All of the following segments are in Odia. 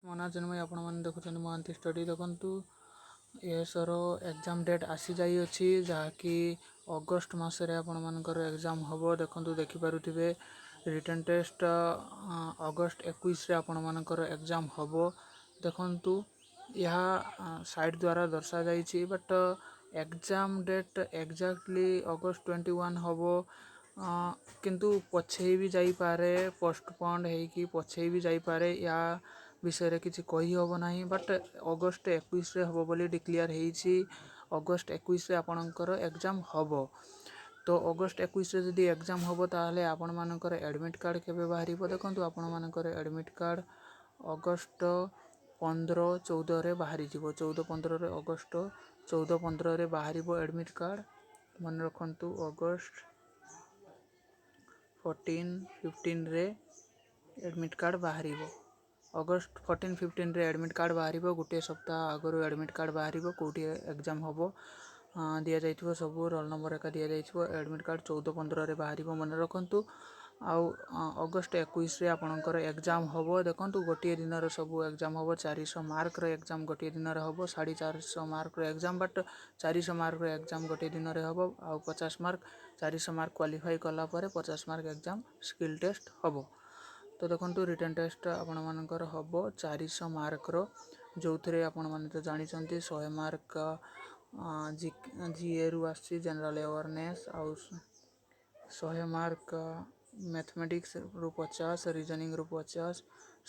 ମୋ ନାଁ ଚିନ୍ମୟ, ଆପଣମାନେ ଦେଖୁଛନ୍ତି ମହାନ୍ତି ଷ୍ଟଡି। ଦେଖନ୍ତୁ, ଏଏସ୍ଓର ଏକ୍ଜାମ୍ ଡେଟ୍ ଆସିଯାଇଅଛି, ଯାହାକି ଅଗଷ୍ଟ ମାସରେ ଆପଣମାନଙ୍କର ଏକ୍ଜାମ୍ ହେବ। ଦେଖନ୍ତୁ, ଦେଖିପାରୁଥିବେ, ରିଟେନ୍ ଟେଷ୍ଟ ଅଗଷ୍ଟ 21ରେ ଆପଣମାନଙ୍କର ଏକ୍ଜାମ୍ ହେବ। ଦେଖନ୍ତୁ, ଏହା ସାଇଟ୍ ଦ୍ୱାରା ଦର୍ଶାଯାଇଛି, but exam date exactly August 21 ହେବ, କିନ୍ତୁ ପଛେଇ ବି ଯାଇପାରେ, ପୋଷ୍ଟପଣ୍ଡ ହେଇକି ପଛେଇ ବି ଯାଇପାରେ। ୟା ବିଷୟରେ କିଛି କହିହେବ ନାହିଁ, ବଟ୍ ଅଗଷ୍ଟ 21ରେ ହେବ ବୋଲି ଡିକ୍ଲେୟାର ହେଇଛି। ଅଗଷ୍ଟ 21ରେ ଆପଣଙ୍କର ଏକ୍ଜାମ୍ ହେବ। ତ ଅଗଷ୍ଟ 21ରେ ଯଦି ଏକ୍ଜାମ୍ ହେବ, ତାହେଲେ ଆପଣମାନଙ୍କର ଆଡ଼ମିଟ୍ କାର୍ଡ଼ କେବେ ବାହାରିବ? ଦେଖନ୍ତୁ, ଆପଣମାନଙ୍କର ଆଡ଼ମିଟ୍ କାର୍ଡ଼ ଅଗଷ୍ଟ 15 14ରେ ବାହାରିଯିବ। 14 15ରେ, ଅଗଷ୍ଟ 14 15ରେ ବାହାରିବ ଆଡ଼ମିଟ୍ କାର୍ଡ଼। ମନେ ରଖନ୍ତୁ, ଅଗଷ୍ଟ 14 15ରେ ଆଡ଼ମିଟ୍ କାର୍ଡ଼ ବାହାରିବ। ଅଗଷ୍ଟ 14 15ରେ ଆଡ଼ମିଟ୍ କାର୍ଡ଼ ବାହାରିବ। ଗୋଟିଏ ସପ୍ତାହ ଆଗରୁ ଆଡ଼ମିଟ୍ କାର୍ଡ଼ ବାହାରିବ। କେଉଁଠି ଏକ୍ଜାମ୍ ହେବ ଦିଆଯାଇଥିବ, ସବୁ ରୋଲ୍ ନମ୍ବର ଏକା ଦିଆଯାଇଥିବ। ଆଡ଼ମିଟ୍ କାର୍ଡ଼ 14 15ରେ ବାହାରିବ, ମନେ ରଖନ୍ତୁ। ଆଉ ଅଗଷ୍ଟ 21ରେ ଆପଣଙ୍କର ଏକ୍ଜାମ୍ ହେବ। ଦେଖନ୍ତୁ, ଗୋଟିଏ ଦିନର ସବୁ ଏକ୍ଜାମ୍ ହେବ। 400 ମାର୍କର ଏକ୍ଜାମ୍ ଗୋଟିଏ ଦିନରେ ହେବ, 450 ମାର୍କର ଏକ୍ଜାମ୍, ବଟ୍ 400 ମାର୍କର ଏକ୍ଜାମ୍ ଗୋଟିଏ ଦିନରେ ହେବ। ଆଉ 50 ମାର୍କ, 400 ମାର୍କ କ୍ୱାଲିଫାଇ କଲା ପରେ 50 ମାର୍କ ଏକ୍ଜାମ୍ ସ୍କିଲ୍ ଟେଷ୍ଟ ହେବ। ତ ଦେଖନ୍ତୁ, ରିଟେନ୍ ଟେଷ୍ଟ ଆପଣମାନଙ୍କର ହେବ 400 ମାର୍କର, ଯେଉଁଥିରେ ଆପଣମାନେ ତ ଜାଣିଛନ୍ତି, 100 ମାର୍କ ଜିଏରୁ ଆସୁଛି, ଜେନେରାଲ୍ ଆୱାରନେସ୍, ଆଉ 100 ମାର୍କ ମ୍ୟାଥମେଟିକ୍ସରୁ, 50 ରିଜନିଂରୁ, 50,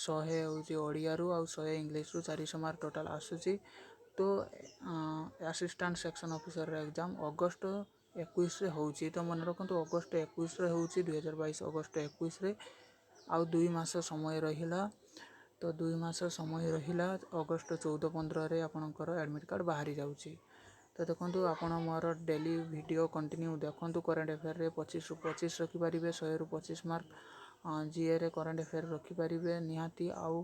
100 ହେଉଛି ଓଡ଼ିଆରୁ ଆଉ 100 ଇଂଲିଶରୁ। 400 ମାର୍କ ଟୋଟାଲ୍ ଆସୁଛି। ତ ଆସିଷ୍ଟାଣ୍ଟ ସେକ୍ସନ୍ ଅଫିସରର ଏକ୍ଜାମ୍ ଅଗଷ୍ଟ 21ରେ ହେଉଛି। ତ ମନେ ରଖନ୍ତୁ, ଅଗଷ୍ଟ 21ରେ ହେଉଛି, 2022 ଅଗଷ୍ଟ 21ରେ। ଆଉ 2 ମାସ ସମୟ ରହିଲା। ତ 2 ମାସ ସମୟ ରହିଲା। ଅଗଷ୍ଟ 14 15ରେ ଆପଣଙ୍କର ଆଡ଼ମିଟ୍ କାର୍ଡ଼ ବାହାରି ଯାଉଛି। ତ ଦେଖନ୍ତୁ, ଆପଣ ମୋର ଡେଲି ଭିଡ଼ିଓ କଣ୍ଟିନ୍ୟୁ ଦେଖନ୍ତୁ। କରେଣ୍ଟ ଆଫେୟାରରେ 25ରୁ 25 ରଖିପାରିବେ, 100ରୁ 25 ମାର୍କ ଜିଏରେ କରେଣ୍ଟ ଆଫେୟାର ରଖିପାରିବେ ନିହାତି। ଆଉ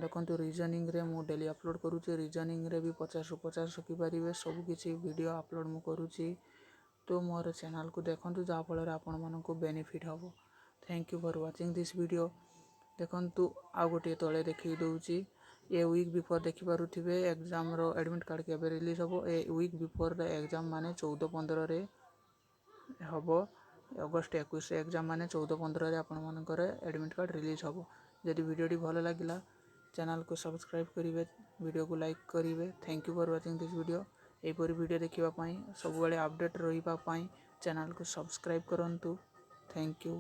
ଦେଖନ୍ତୁ, ରିଜନିଂରେ ମୁଁ ଡେଲି ଅପଲୋଡ଼ କରୁଛି। ରିଜନିଂରେ ବି 50ରୁ 50 ରଖିପାରିବେ। ସବୁକିଛି ଭିଡ଼ିଓ ଅପଲୋଡ଼ ମୁଁ କରୁଛି। ତ ମୋର ଚ୍ୟାନେଲକୁ ଦେଖନ୍ତୁ, ଯାହାଫଳରେ ଆପଣମାନଙ୍କୁ ବେନିଫିଟ୍ ହେବ। Thank you for watching this video. ଦେଖନ୍ତୁ, ଆଉ ଗୋଟିଏ ତଳେ ଦେଖେଇ ଦେଉଛି, ଏ ୱିକ୍ ବିଫୋର୍। ଦେଖିପାରୁଥିବେ, ଏକ୍ଜାମ୍ର ଆଡ଼ମିଟ୍ କାର୍ଡ଼ କେବେ ରିଲିଜ୍ ହେବ। A week before the exam, ମାନେ 14 15ରେ ହେବ। ଅଗଷ୍ଟ 21ରେ ଏକ୍ଜାମ୍ ମାନେ 14 15ରେ ଆପଣମାନଙ୍କର ଆଡ଼ମିଟ୍ କାର୍ଡ଼ ରିଲିଜ୍ ହେବ। ଯଦି ଭିଡ଼ିଓଟି ଭଲ ଲାଗିଲା, ଚ୍ୟାନେଲକୁ ସବସ୍କ୍ରାଇବ୍ କରିବେ, ଭିଡ଼ିଓକୁ ଲାଇକ୍ କରିବେ। Thank you for watching this video. ଏହିପରି ଭିଡ଼ିଓ ଦେଖିବା ପାଇଁ, ସବୁବେଳେ ଅପଡ଼େଟ୍ ରହିବା ପାଇଁ ଚ୍ୟାନେଲକୁ ସବସ୍କ୍ରାଇବ୍ କରନ୍ତୁ। Thank you.